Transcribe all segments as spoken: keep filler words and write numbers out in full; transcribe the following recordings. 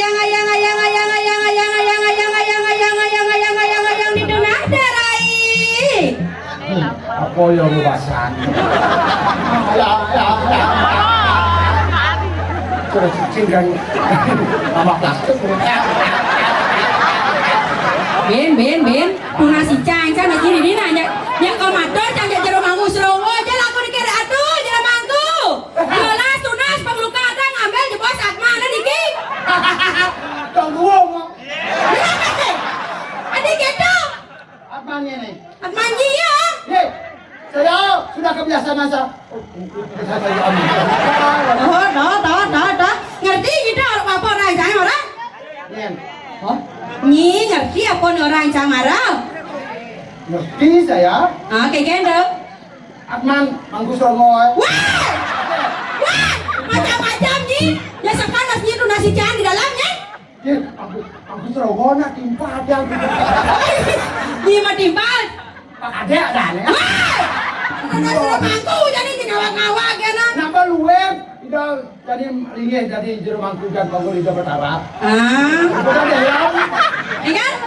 ayang, ayang, ayang, ayang, ayang, ayang, ayang, ayang, ayang, ayang, ayang, ayang, ayang, ayang, ayang, di tengah darai. Apa ya lu bahasan? Ayang, ayang, ayang. Terus cicing kan tambah plastik. Bin, bin, bin. Tunas si Cang, Cang, di sini, di nanya. Nya kau matur, Cang, jero mangku serongo, aja laku dikira atuh, jero mangku. Jelas, tunas, pemluka ada ngambil jebos Atman, ada niki. Tong duo, Mak. Ada gitu. Atman ini. Atman ji ya. Ye, saya sudah kebiasaan masa. Oh, saya ambil. Oh, dah, dah, dah, dah. Ngerti gitu, apa orang Cang, orang? Nen. Oh, nyi ngerti apa nih orang Cang marah? Ngerti saya. Ah, kayak gitu. Atman, mangku songo, eh. Wah! Wah! Macam-macam, Ji. Ya, sepanas Ji, tunas si Cang di dalamnya. Ye, aku, aku serogona timpal dia gitu. Ji mah timpal. Pak Ade ada nih. Wah! Tunas sudah mangku, jadi di ngawak-ngawak ya, nah. Kenapa lu, Web? Udah jadi linggih, jadi jero mangku dan panggul udah bertarap. Ah. Udah deh, ya. Iya kan?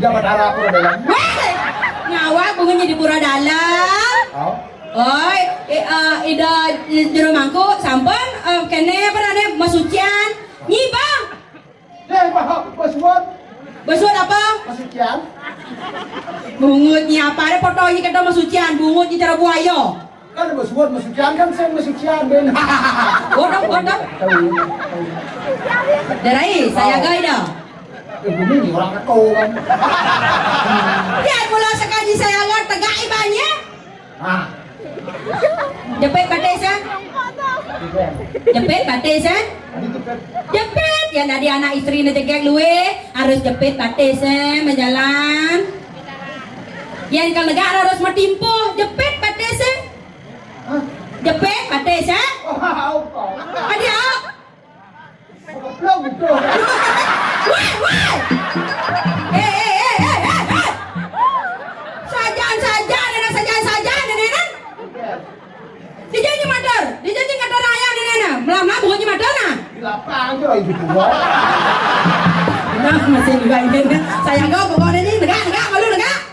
Udah bertarap, udah deh. Weh! Ngawak bunga jadi pura dalam. Oh. Oi, eh, eh, ida jero mangku sampun, eh, kene apa namanya, masucian. Nyi, Bang. Deh, Pak, bos buat. Bos buat apa? Masucian. Bungut nyi apa? Ada foto ini kata masucian, bungut nyi cara buaya. Kan bos buat masucian kan saya masucian, Ben. Godok, godok. Tahu, tahu. Darai, saya gak ada. Eh, ini orang ketua kan. Ya, mula sekali saya lihat tegak ibannya. Ah. Jepit batis, eh? Jepit batis, eh? Jepit. Ya, tadi anak istri ni tegak luwe, harus jepit batis, eh, menjalan. Ya, kalau negak harus matimpo, jepit batis, eh? Hah? Jepit batis, eh? Wah, apa? Ada. Goblok gitu. Woi, woi. Eh, eh, eh, eh, eh, eh. Sajan, sajan, ada sajan, sajan, ada, ada. Dijanji mater, dijanji kata raya, ada, ada. Melam-melam bukan mater, nah. Di lapang tuh, itu gua. Nah, masih juga ini. Saya gua, pokoknya ini, negak, negak, malu, negak.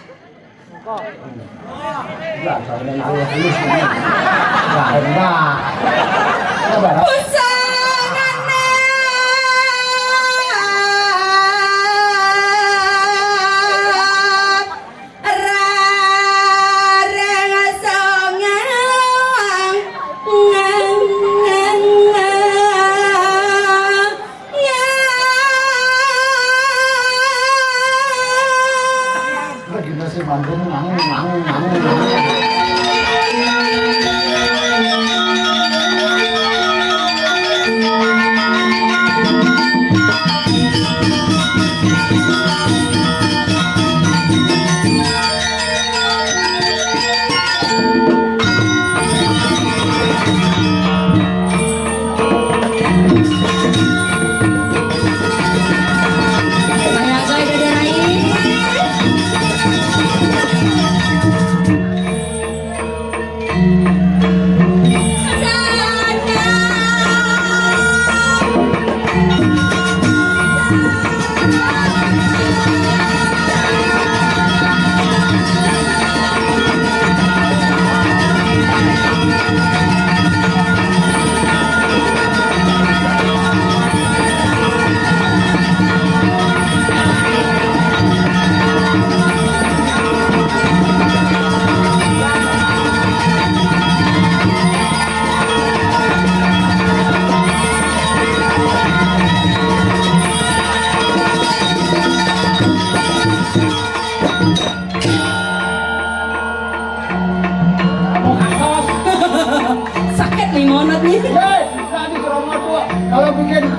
Pusangana rareng songang. Lagi nasi manggung, nang, nang, nang, nang.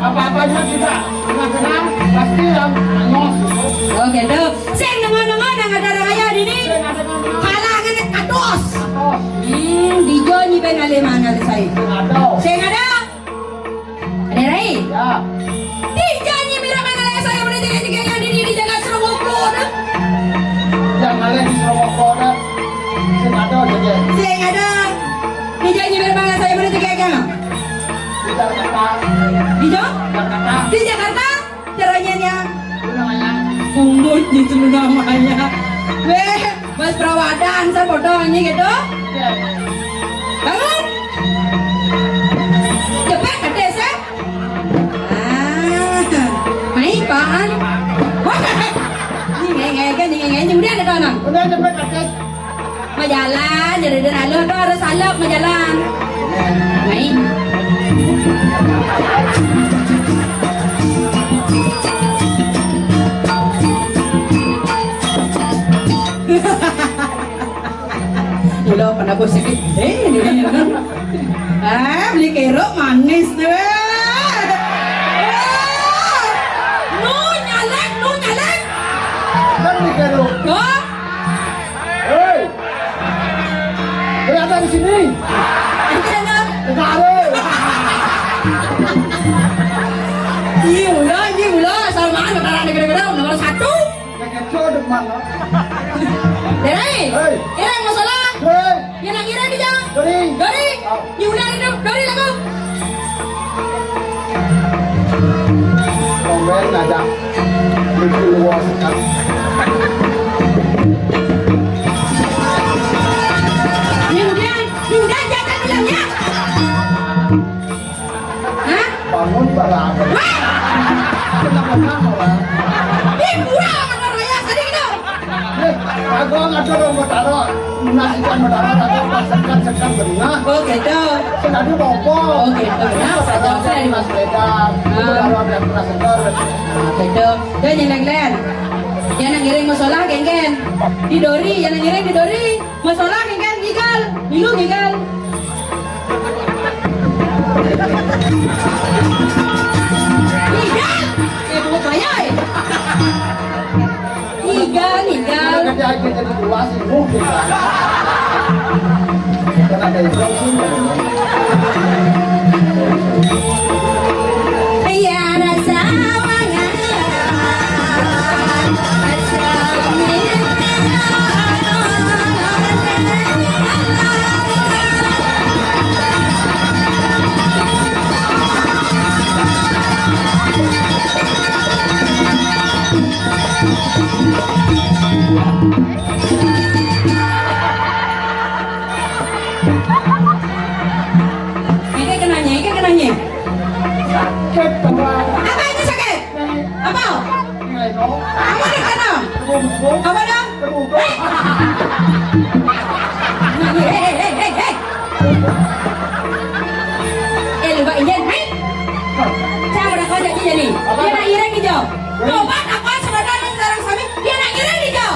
Apa-apanya juga, tengah-tengah pasti yang ngos. Oh, gitu. Sing dengar-dengar nang ada raya dini. Kalangan kados. Hmm, dijo nyi ben alih mangan saya. Sing ada. Ada rai. Ya. Dijo nyi mira mangan saya, mana jaga-jaga yang dini di jaga serongok lo dah. Yang alih di serongok lo dah. Sing ada jaga. Sing ada. Dijo nyi mira mangan saya, mana jaga-jaga. Di Jakarta. Di Jo? Jakarta. Di Jakarta? Caranya nya. Itu namanya. Kumbut gitu namanya. Weh, mas perawadan, saya bodoh ini gitu. Iya. Bangun. Cepet, gede, sih. Ah, main, Pak. Wah, ini nge-, nge-, nge-, nge-, nge-, udah ada tanah. Udah, cepet, cepet. Majalan, jadi dia lalu tu harus salap majalan. Baik. Mula pernah bos sakit. Eh, ini kan. Ah, beli kerok manis tu. Ah. Nu nyalek, nu nyalek. Kan beli kerok. Kok? Hei! Kelihatan di sini. Itu dah. Negara. Iya, mula, iya, mula. Asal mana negara-negara nomor satu. Yang kecil depan, loh. Derai. Hei. Ireng masalah. Hei. Yang nak ireng di jang. Dori. Dori. Oh. Ni ular tu, dori lagu. Komen ada. Lucu luar sekali. Ni udah, ni udah jatah bilangnya. Hah? Bangun barang. Wah! Kenapa kamu, Bang? Ni pura amat raya tadi gitu. Eh, aku ngaco dong, mau taruh. Nah, ikan mau taruh, aku pas sekat, sekat benar. Oh, gitu. Sekat itu bobo. Oh, gitu. Nah, saya jawab saya di Mas Fredan. Itu baru ada yang pernah sekat. Nah, gitu. Dan yang lain-lain. Yang nak ngiring musola, geng-geng. Di Dori, yang nak ngiring di Dori. Masalah ni kan, Igal. Bingung, Igal. Igal! Eh, buat saya, eh. Igal, Igal. Kerja aja jadi dua sibuk, ya. Karena ada yang sih. Iya, rasa wangan. Ini kenanya, ini kenanya. Sakit, Bang. Apa ini sakit? Apa? Apa di sana? Apa dah? Hei! Hei, hei, hei, hei, hei. Eh, lu bak injen, hei. Saya pada kau jadi ni. Dia nak ireng hijau. Coba apa sebenarnya sekarang kami? Dia nak ireng hijau.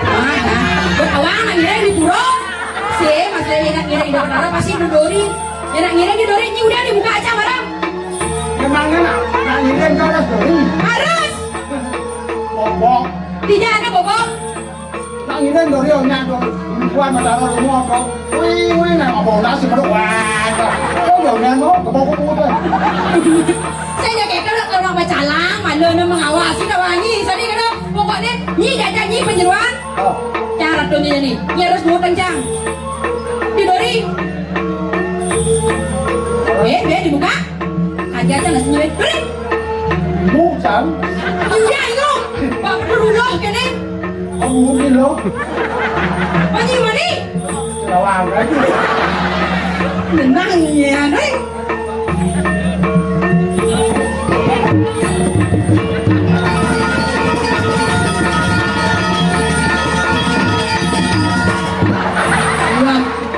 Mana? Berkawan nak ireng di pura. Si, Mas Leli nak ireng di pura, pasti dudori. Dia nak ngiring di Dori, ini udah dibuka aja barang. Emangnya nak, nak ngiring ke atas Dori? Harus. Bobok. Tidak ada bobok. Nak ngiring Dori, oh, nak Dori. Buat matara rumah, Dori. Wih, wih, nak apa nasi baru. Wah, kok udah, udah, no, keboko-boko. Saya jaga kalau orang bacalang, malu nak mengawasi, tak wangi. Sorry, kalau pokoknya, ni jajan, ni penyeruan. Oh. Cara tu ni, ni. Ni harus dua kencang. Di Dori. Eh, eh, dibuka. Aja, aja, nasi nyuit. Dori. Bukan. Iya, iya. Pak Pedro Rudolf kene. Oh, mungkin lo. Mani, mani. Lawang aja. Tenang ya, Dori.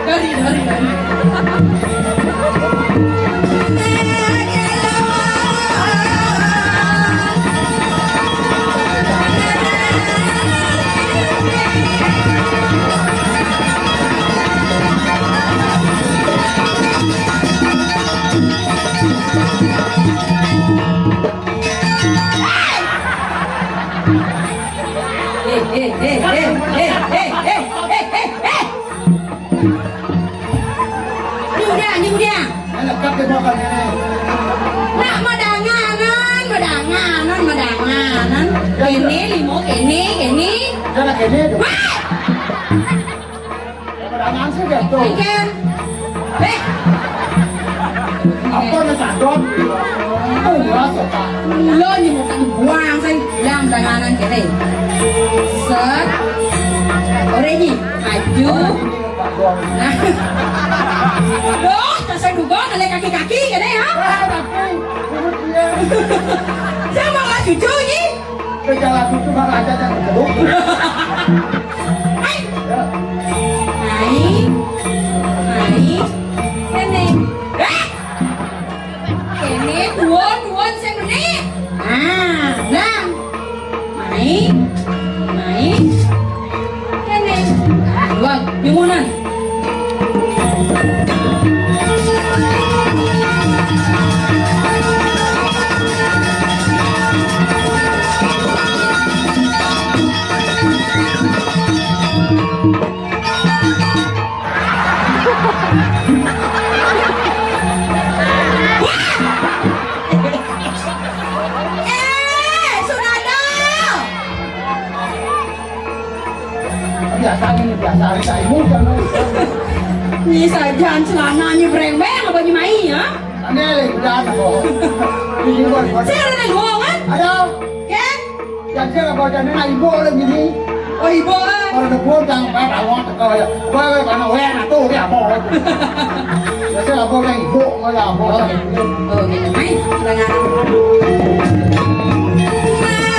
Dari, dari, dari. Wah! Padahal sih gitu. Ikan. Eh. Apa nih sadot? Mula nih bukan buang sih. Yang tanganan kene. Set. Ora iki. Maju. Nah. Loh, tasik juga kali kaki-kaki kene ya. Saya mau maju iki. Kejala itu mah aja yang dulu. Hai. Hai. Hai. Kene. Eh. Kene, duwun, duwun sing meneh. Ah, nah. Mai. Mai. Kene. Wah, nyuwunan. Eh, Sunada. Biasa ini, biasa ini, saya muda, no. Ini saja celana ini brengweng apa ini mai, ya? Ini, udah, kok. Ini, kok. Saya ada yang bohong, kan? Ada. Ya? Jadi apa jadi nak ibu lagi ni? Oh, ibu, ah. Kalau ada buat jangan kau tahu apa kau ya. Kau, kau, kau nak weh nak tu dia apa? Jadi apa yang ibu kau ya apa? Oh, gitu. Oh, gitu. Mai, dengan. Nah,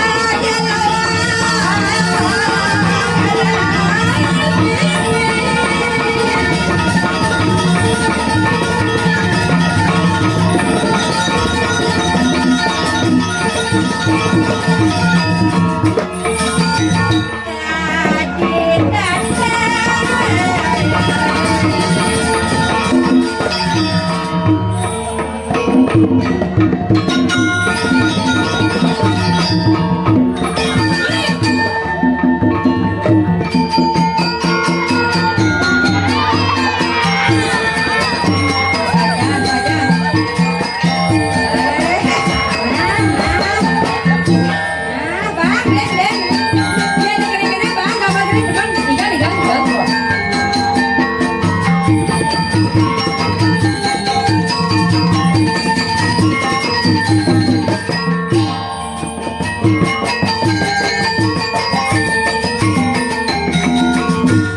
Bang, Bang, Bang. Biar keren-keren, Bang, gambar keren, Bang. Tinggal, tinggal, tinggal.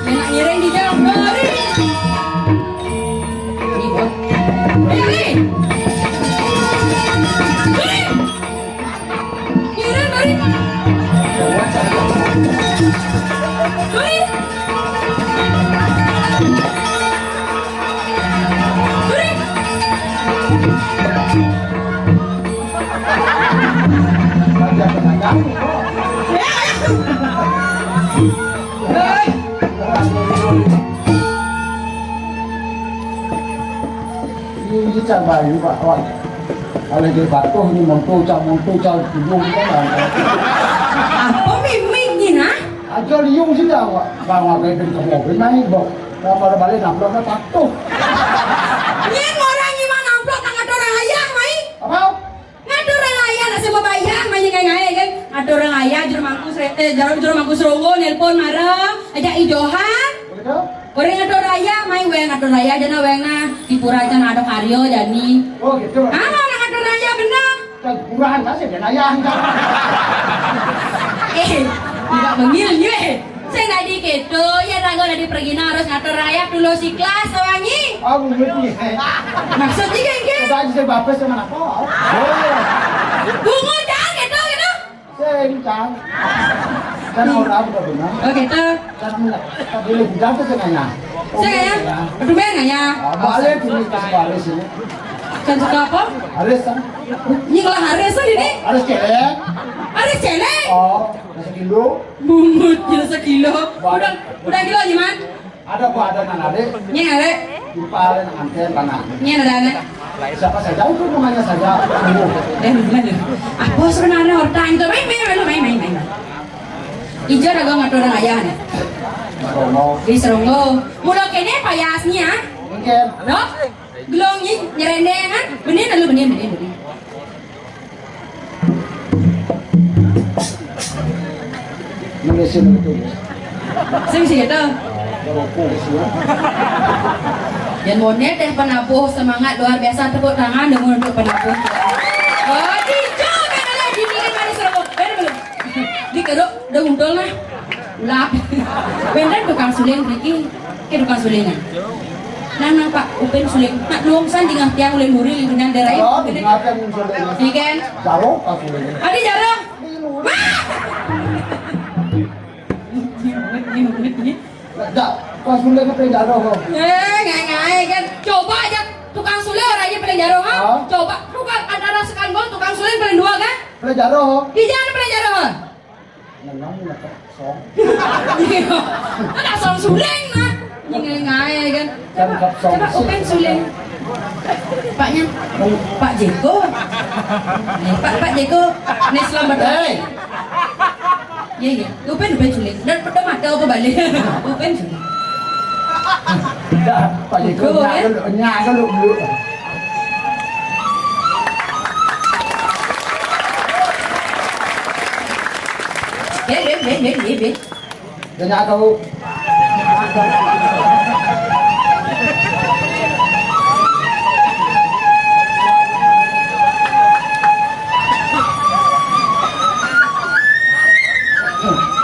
Enak ngiring di jalan, Bang. Ini, Bang. Eh, eh. Eh. Ini, ini cak bayu, Pak. Wah. Kalau dia patuh, ini montu, cak montu, cak tudung, kan, ada. Apa mimik ni, nah? Aja liung sih dah, Pak. Bawa ke pintu mobil naik, Bok. Kalau balik, nampak patuh. Ini orang iman amplop, tangan orang ayah, mai. Apa? Ngatur raya, nak sama bayang, mai ngae-ngae, kan? Ngatur raya, jero mangku sre-, eh, jero, jero mangku seronggo, nelpon marang, ajak ijohan. Begitu? Orang ngatur raya, mai weng ngatur raya, jana weng nah, di pura can ada karyo, jani. Oh, gitu. Ah, orang ngatur raya, bener. Kan pura, kan, sih, dan ayah, kan? Eh, tidak mengil, ye. Sing dadi keto, yen rangga dadi pergina harus ngatur raya tulus ikhlas, to, Wangi? Oh, ngerti. Maksudnya kayak gitu. Coba aja saya bapak sama apa? Oh. Bungut, Cang, keto, gitu. Sing, Cang. Kan orang apa benar? Oh, gitu. Kan enggak. Kan boleh budak tuh, Cang, ya. Sing, ya? Aduh, men, ya. Oh, balik ini ke sekolah sini. Kan suka apa? Haris, kan? Ini malah Haris, kan, ini? Haris cewek. Haris cewek? Oh, sekilo. Bungut kilo sekilo. Udah, udah kilo aja, Man. Ada kok, ada nang adek. Nyeng adek. Lupa ada nang anten tanah. Nyeng ada anak. Siapa saja itu namanya saja. Tunggu. Eh, bener. Apa sebenarnya orang itu? Main, main, main, main, main, main. Ijo ada gua ngatur ayah nih. Rono. Di Seronggo. Mula kene payasnya. Mungkin. No? Gelong ni, nyerendeng, kan? Benin lalu, benin, benin, benin. Mesin itu. Sing sih gitu. Yang monet deh penabuh semangat luar biasa, tepuk tangan dong untuk penabuh. Oh, dicoba kalau dingin manis rokok. Bener belum? Di kedok udah untol nah. Ulap. Bener tukang suling iki. Ke tukang suling nah. Nah, nah, Pak, Upin suling. Nak luang san di ngah tiang ulin buri dengan derai. Oh, di ngah tiang ulin buri. Iya kan? Jaro, Pak suling. Adi jaro. Wah! Dah, Pak suling apa jaro kok? Eh, ngai-ngai kan. Coba aja tukang suling orang aja paling jaro, ha? Hah? Coba tukang antara sekarang tukang suling paling dua kan? Paling jaro. Di jalan paling jaro. Ngenang nak song. Ada song suling nah. Ngai-ngai kan. Coba, coba Upin suling. Paknya, Pak Jeko. Nih, Pak, Pak Jeko. Nih, selamat. Hei. Iya, iya. Upin, Upin suling. Dan pada mata apa balik? Upin suling. Dah, Pak Jeko, Jeko, nyak ya? Dulu, nyak dulu, dulu. Ya, ya, ya, ya, ya, ya. Dia nyak tahu.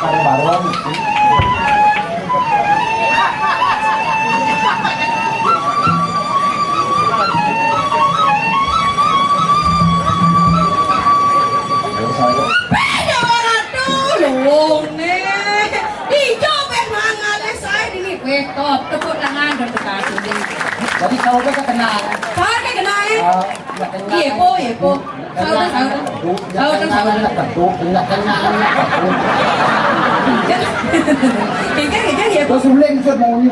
Pada baruan. Beda orang tuh, lu, nih. Ijo, beh, mana, leh, saya ini. Weh, top, tepuk tangan, tepuk tangan. Jadi, kalau dia kenal. Saya kenal, eh. Ah. Iya, Po, iya, Po. Sahur, sahur. Sahur, sahur. Keker, keker, iya, Po. Terus Suleng bisa mau ni.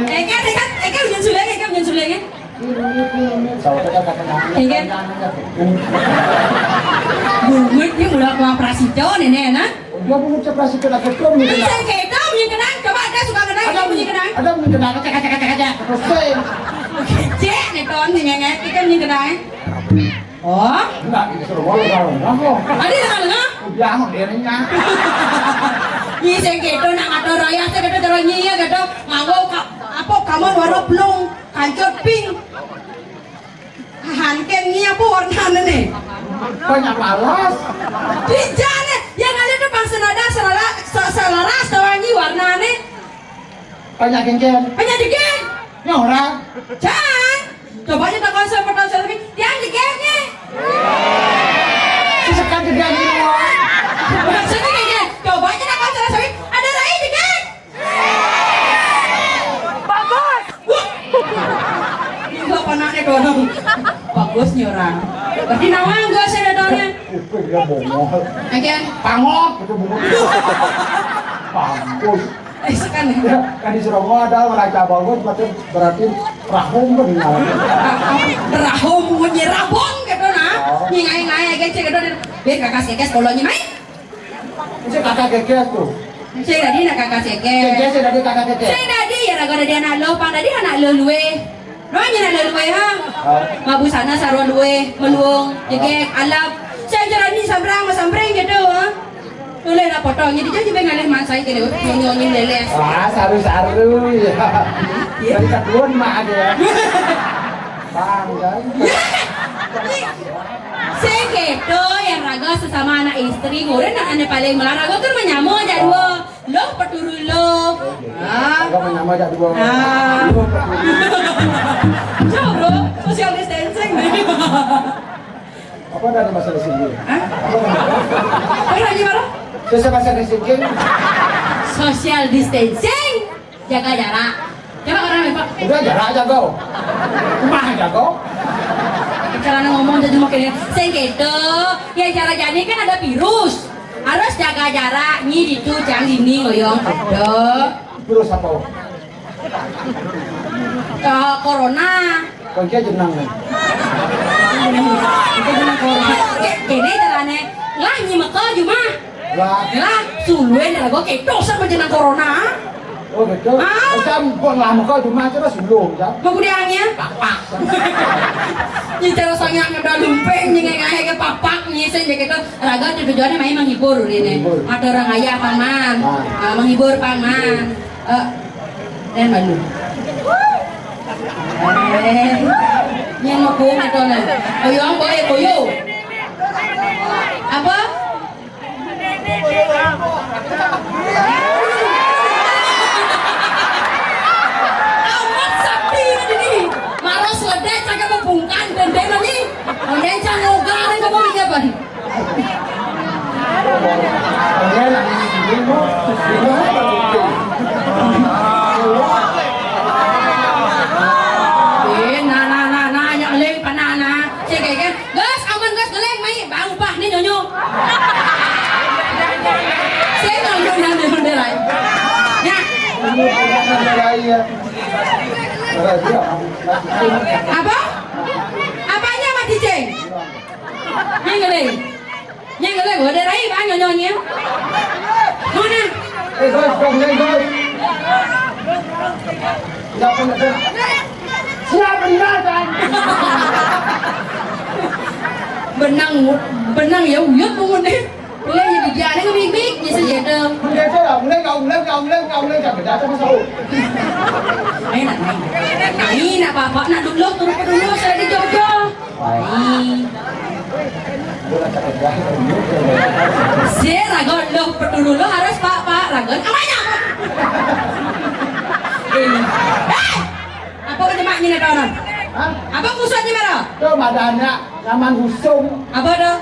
Keker, keker, keker, ujian Suleng, keker, ujian Suleng, eh. Sahur, sahur. Keker. Bungut ni mula keluar prasida ni, ni, nah. Dia bungut prasida nak ketum ni. Bisa ketum, bunyi kenang. Coba ada suka kenang, ada bunyi kenang. Ada bunyi kenang, kacak, kacak, kacak, kacak. Terus, eh. Cek, ni ton, ni, ni, ni. Kita bunyi kenang, eh. Oh? Enggak, kita suruh ngomong, ngomong, ngomong. Ada dengar, dengar? Udah, mau dia nanya. Iya, saya gitu, nak kata raya, saya kata cara nyi, ya, kata, nganggo ka-, apa, kamar warna belum, kancot pink. Hanken nyi apa warnanya nih? Banyak palas. Di jane, yang ada tuh pang senada, selala-, se-, selaras, tawangi warnanya. Banyak kencen. Banyak dikit. Nyora. Jangan. Coba aja takon saya pertanyaan saya, tiang dikit nih. Sesekan gede aja, Nyora. Maksudnya kayak gini, coba aja takon saya, ada rai dikit. Bagus. Wah. Ini gua panaknya dorong. Bagusnya orang. Berarti nawang gua saya dorongnya. Itu dia bongol. Again. Pangok, itu bongol. Bagus. Eh, sekan ya? Ya, kan di Serongo ada raja bagus, berarti, berarti rahum benar. Rahum, munyi rabong gitu, nah. Oh. Nyi ngai-ngai, kecil gitu. Be, kakak sekes, kalau nyi mai. Ini kakak kekes tuh. Sing dadi nak kakak sekes. Kekes sing dadi kakak kekes. Sing dadi ya raga dadi anak lo, pang dadi anak lo luwe. Lo nyi anak lo luwe, ha? Oh. Mabusana sarwa luwe, meluung, jegek, alap. Saya jarani sambrang, masambreng gitu, ha? Boleh lah potong. Jadi jadi pengen ngalih mansai kene, nyonyi leles. Wah, saru-saru ya. Iya. Dari kedua mah ada. Bang, kan? Sing keto yang raga sesama anak istri, murid nak ane paling melarang raga kan menyama aja dua. Loh, peturu loh. Ah. Raga menyama aja dua. Ah. Dua peturu. Coba, social distancing nih. Apa ada bahasa Inggris? Hah? Apa ada? Apa lagi, Bang? Susah bahasa Inggris. Social distancing. Jaga jarak. Coba orang apa? Udah jarak jago. Rumah jago. Cara ngomong jadi makin sing gitu. Ya cara jadi kan ada virus. Harus jaga jarak, nyi ditu, jangan dini ngoyong gitu. Virus apa? Eh, corona. Kok dia jenang nih? Itu jenang corona. Oke, ini caranya. Lah, nyi meko juma. Lah. Lah, suluin lah, gua ketok sama jenang corona. Oh, gitu. Ah. Macam buat lama kau cuma coba sulung, ya. Mau kudiangnya? Papak. Nyi cara sangnya ngedal lumping, nyi ngahe ke papak, nyi sing jadi gitu. Raga tujuannya main menghibur ini. Menghibur. Ada orang ayah paman. Ah. Ah, menghibur paman. Eh, dan malu. Eh, yang mau buang atau nih? Koyo, koyo, koyo. Apa? Amat sapi ini. Maros ledek kagak bebungkan dan dia ni. Onde cang ngoga ni kamu ni apa? Eh, nah, nah, nah, nah, yang leng panana. Cek kan? Gas, aman gas, geleng, mai, bang, upah, ni nyonyo. Saya kalau nyonyo, nyonyo, nyonyo, nyonyo, ya. Apa? Apanya mati, Ceng? Ni geleng. Ni geleng, wadah rai, bang, nyonyo, nyonyo. Mana? Eh, bos, bos, bos, bos. Siapa nak? Siapa nak? Benang, benang ya, uyut, bungun, eh. Boleh jadi dia ni ngebibik, ni saja tu. Mulai tu lah, mulai kau, mulai kau, mulai kau, mulai kau, dah tak masuk. Main nak main. Main nak apa-apa, nak dulu, turun ke dulu, saya di Jogja. Main. Si ragon lo, pedulu lo harus pak, pak, ragon. Apanya? Eh, apa kena mak ni nak orang? Hah? Apa kusutnya marah? Tu ada anak, nama Gusung. Apa dah?